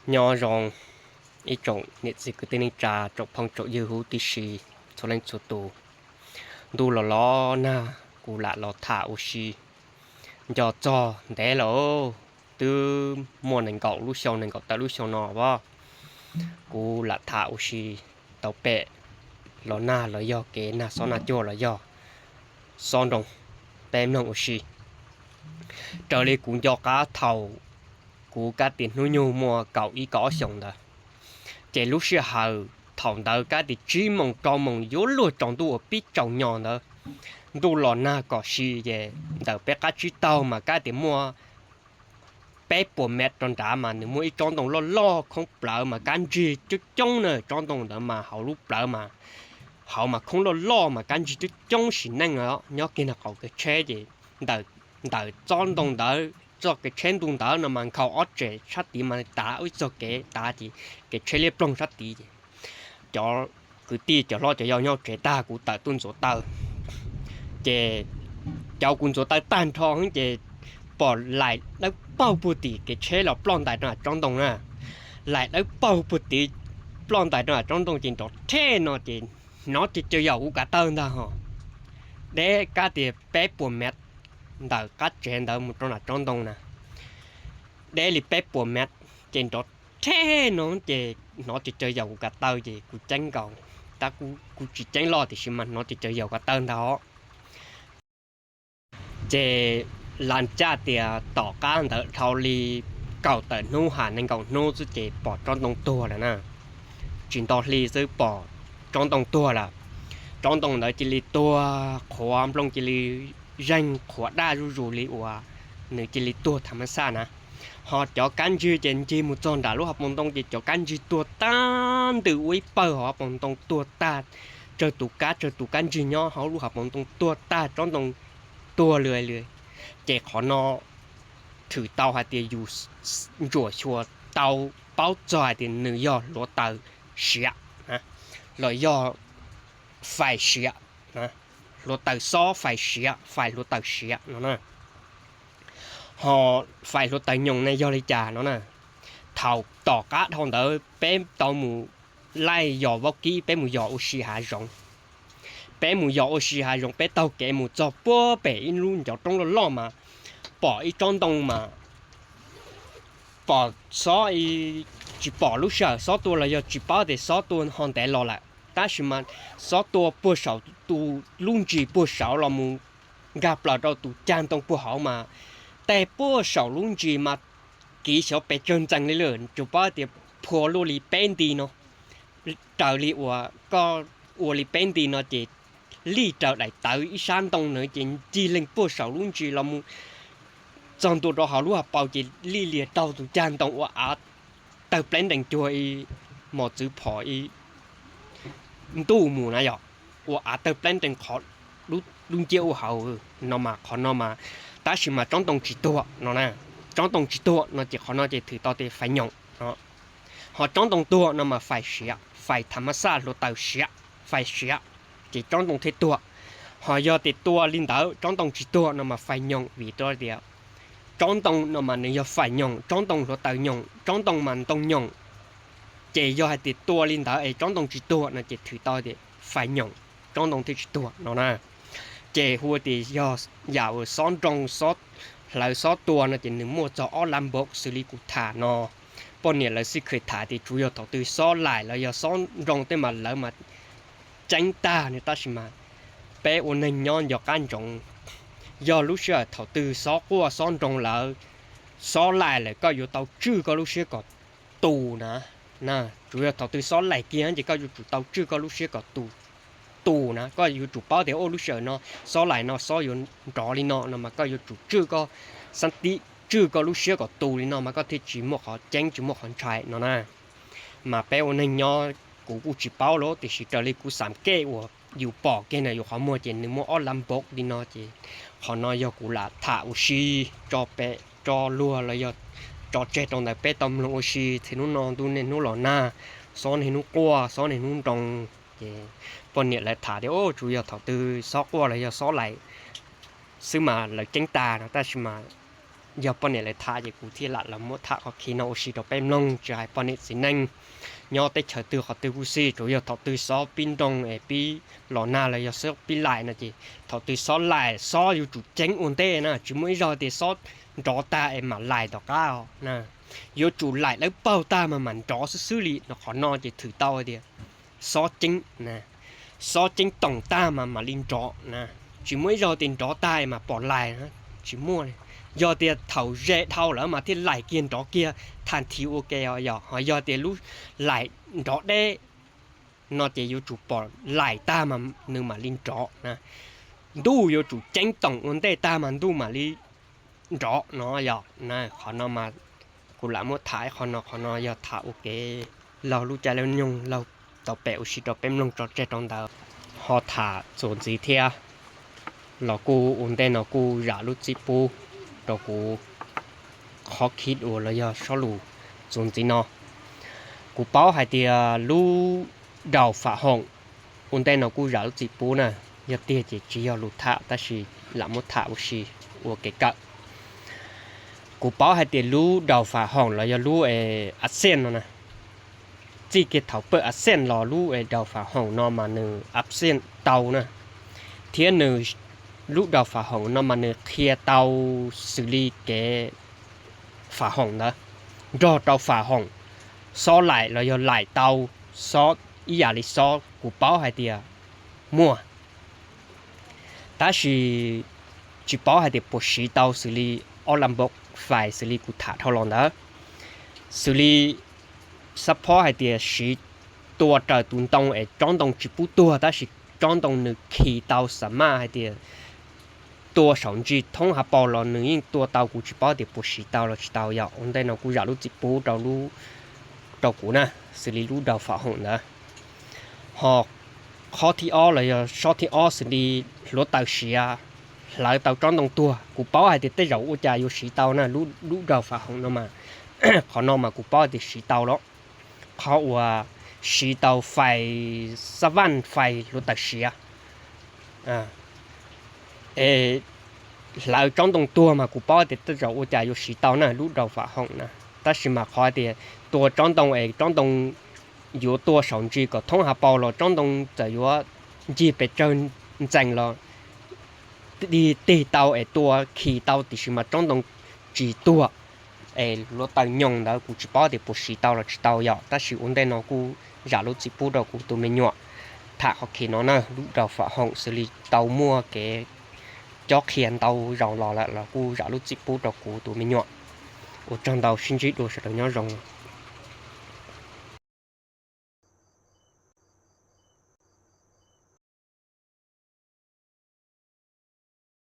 Nyob zoo ib tsoom niam txiv kwv tij neej tsa, tsoom phooj tsoom ywg huv tib si, txhua leej txhua tus. Ntuj los los nag, kuv lam los tham ua si nco txog ntev lawm, twb muaj nees nkaum lub xyoo, nees nkaum tawm lub xyoo no as, kuv lam tham ua si tau pem los nag los yog kev nag xob nag cuag los yog xob nroo, peb mloog ua si. Raws li kuv nco qab thaum kuv kab tias hnub nyoog muaj kaum ib kaum ob xyoos ntawd, ces lub sij hawm thaum ntawd kab tias tsib moos rau moos yuav luag tsaus ntuj uas pib tsaus nyo ntawd, ntuj los nag kom si ces ntawm peb qab tsib taug mas kab tias muaj peb puas mev rau nrad mas nws muaj ib tsob ntoo loj loj khoob plawv mas kab ntsig coob coob na, tsob ntoo ntawd mas hauv lub plawv mas hauv mas khoob loj loj mas kab ntsig coob coob sim neej os, nyob kiag nag qaum kev tsheb ces ntawm tsob ntoo ntawd, txoj kev tsheb ntu ntawd no mas nkhaus ob tsem sab tid mas tav ib txoj kev tav ces kev tsheb liab ploog sab tid ces cov kwv tij cov hlob cov yau nyob tsev tag kuv tawm tuaj ntxuav taw, ces cov kuv ntxuav taw tag nrho ces pom laim dawb paug puag tim kev tsheb los ploj ntais rau tsob ntoo na, laim dawb paug puag tim ploj ntais rau tsob ntoo ces nrov rhej no ces hnov ces caws yaum kuv kav taw ntag ho, deb kab tias peb puas mev ntawm qab tsev ntawd mus rau nram tsob ntoo na, deb li peb puas mev ces nrov rhej no ces hnov ces caws yaum kuv kav taw ces kuv ceeb nkaus, tab kuv tsis ceeb loj tiam sis mas hnov ces caws yaum kav taw ntag os. Ces las caj tias tom qab ntawd dhau li kaum tawm hnub ha nees nkaum hnub xwb ces pom tsob ntoo tuag lawm na, tsis nto hli xwb pom tsob ntoo tuag lawm. Tsob ntoo ntawd cia li tuag qhuav nplooj cia li zeeg qhuav daj zuj zus li uas nws cia li tuag tham mas xaj na, ho cov kab ntsig ces ncig mus txog nram lub hav paus ntoo ces cov kab ntsig tuag tag ntws ua ib pawg hauv hav paus ntoo tuag tag, tsawg tus kab tsawg tus kab ntsig nyob hauv lub hav paus ntoo tuag tag tsob ntoo tuag li li, ces qhov no thwm tau hais tias yus ntsuam xyuas tau paub txog hais tias nws yog hluav taws siav los yog fais siav, hluav taws xob fais siav, fais hluav taws siav no na. Ho fais hluav taws nyoos ne yog li cas no na? Thaum tom qab dhau ntawd peb tau mus laij yos vaub kib, peb mus yos ua si hav zoov. Peb mus yos ua si hav zoov, peb taug kev mus txog puag pem ib lub ncov roob loj loj mas pom ib tsob ntoo mas pom xob, tsis pom lub sij hawm xob tua los yog tsis paub tias xob tua ho ntev los lawm, tab sis mas xob tua puag saum tus lub ntsis puag saud los mus nkag plaws rau tus cag ntoo puag hauv mas tej puag saum lub ntsis mas kiv xyov pes tsawg ntxees li lawm, tsuas paub tias phua luaj li peb nti no, raws li uas koj ua li peb nti no ces lij raws daim tawv ib sab ntoo na ces ncig leeg puag saum lub ntsis los mus txog ntua rau hauv lub hauv paus ces lij lias raug tus cag ntoo ua av tawg pleb ntees cuag ib mos txwv phom ib ntuj mus na yom, ua av tawg pleb ntees qhov lub nciab ua hauv no mas qhov no mas, tab sis mas tsob ntoo tsis tuag no na, tsob ntoo tsis tuag no ces qhov no ces thwm tau tias fais nyoos. Ho tsob ntoo tuag no mas fais siav, fais tham mas xaj hluav taws siav, fais siav, ces tsob ntoo thiaj tuag. Ho yog tias tua li ntawd tsob ntoo tsis tuag no mas fais nyoos vim rau tias tsob ntoo no mas nws yog fais nyoos, tsob ntoo hluav taws nyoos, tsob ntoo mas ntoo nyoos. Ces yog hais tias tua li ntawd es tsob ntoo tsis tuag no ces thwm tau tias fais nyoos, tsob ntoo thiaj tsis tuag no na. Ces hu tias yog yam uas xob nroo, hlawv xob tua no ces nws muaj txog ob lab npaum xws li kuv tham no. Poj niam lawv xij khawm tham tias tsuas yog thaum twg xob laim los yog xob nroo tej mas lawv mas ceeb tag no, tab sis mas peb ua neeg nyob nco qab ntsoov, yog lub sij hawm thaum twg xob quaj xob nroo lawm, xob laim lawm koj yuav tau tswj koj lub siab kom tus na. Tsuas yog thaum twg xob laim kiag ces koj yuav tsum tau tswj koj lub siab kom tus, tus na, koj yuav tsum paub tias ua lub sij hawm no xob laim no xob yuav nrov li no no mas koj yuav tsum tswj koj xab tib, tswj koj lub siab kom tus li no mas koj thiaj tsis muaj qhov ceeb tsis muaj qhov ntshai no na. Mas peb ua neeg nyob kuv kuj tsis paub los tiam sis raws li kuv xam kej uas yus pom kiag ntawm yus qhov muag ces nws muaj ob lab npaum li no ces qhov no yog kuv lam tham ua si tso pem tso luag los yog tso tseg rau ntawm peb tau mloog ua si txhia hnub no ntuj niaj hnub los nag, xob niaj hnub quaj xob niaj hnub nroo. Ces poj niam lawv tham tias tsuas yog thaum twg xob quaj los yog xob laim xwb mas lawv ceeb tag no, tab sis mas yog poj niam lawv tham ces kuv thiaj lam los muab tham qhov khi no ua si rau peb mloog, tsis hais poj niam txiv neej nyob teb chaws twg qhov twg kuj xij, tsuas yog thaum twg xob pib nroo es pib los nag los yog xob pib laim no ces thaum twg xob laim xob yuav tsum ceeb ua ntej na, tsis muaj ib zaug tias xob nrov tag es mam laim tom qab na. Yuav tsum laim dawb paug tag mas mam nrov xwb xwb li no. Qhov no ces thwm tau tias xob ceeb, xob ceeb toom tag mas mam li nrov na. Tsis muaj ib zaug tias nrov tag es mas pom laim, tsis muaj li. Yog tias thaum ze dhau lawm mas thiaj laim kiag nrov kiag thaj thiv ua ke os yom. Ho yog tias lub laim nrov deb no ces yuav tsum pom laim tag mas nws mam li nrov na. Ntuj yuav tsum ceeb toom ua ntej tag mas ntuj mam li nrov no yom. Qhov no mas kuv lam muab tham qhov no, qhov no yog tham ua kev laug lub caij lub nyoog laug tau pem ua si rau peb mloog tso tseg rau ntawd. Ho tham txuas ntxiv thiab los kuj ua ntej no kuj zam lub txim pub rau kuv qhov khi dua los yog sob lus txuas ntxiv no. Kuv paub hais tias lub daus fam hoom, ua ntej no kuj zam lub txim pub na, yog tiag ces tsis yog lus tham tab sis lam muab tham ua si ua kev kawm. Kuv paub hais tias lub daus fam hoom los yog lub absent no na, txij kiag thaum pawg absent los lub daus fam hoom no mas nws absent tau na, thiab nws, lub daus fam hoom no mas nws qhia tau xws li kev fam hoom ntawd, nrog rau fam hoom, xob laim los yog laim tau, xob ib yam li xob, kuv paub hais tias muaj, tab sis tsis paub hais tias puas siv tau xws li ob lam npau fais xws li kuv tham dhau los ntawd, xws li xab phob hais tias siv tua raws tus ntoo es tsob ntoo tsis pub tuag tab sis tsob ntoo nws khi tau xa maj hais tias tua saum ntsis thoob hav paus los nws yeej tua tau, kuv tsis paub tias puas siv tau los tsis tau yom. Ua ntej no kuj zam lub txim pub rau kuv na, xws li lub daus fam hoom ntawd. Ho qhov thib ob los yog sob thib ob xws li hluav taws siav hlawv tau tsob ntoo tuag, kuv paub hais tias tej zaum ua cas yuav siv tau na, lub daus fam hoom no mas, qhov no mas kuv paub hais tias siv tau los, qhov uas siv tau fais xab vaj fais hluav taws siav es hlawv tsob ntoo tuag mas kuv paub tias tej zaum ua cas yuav siv tau na lub daus fam hoom na. Tab sis mas qhov tias tua tsob ntoo es tsob ntoo yuav tua saum ntsis kom thoob hav paus los tsob ntoo txawm yuav ncig pes tsawg ntxees los tig tau es tua khi tau tiam sis mas tsob ntoo tsis tuag es hluav taws nyoos ntawd kuv tsis paub tias puas siv tau los tsis tau yom. Tab sis ua ntej no kuj zam lub txim pub rau kuv tus me nyuam tham qhov khi no na, lub daus fam hoom xws li tau muaj kev cob qhia ntau zaus los lawm los kuj zam lub txim pub rau kuv tus me nyuam. Ua tsaug ntau, sib ntsib dua, sawv daws nyob zoo.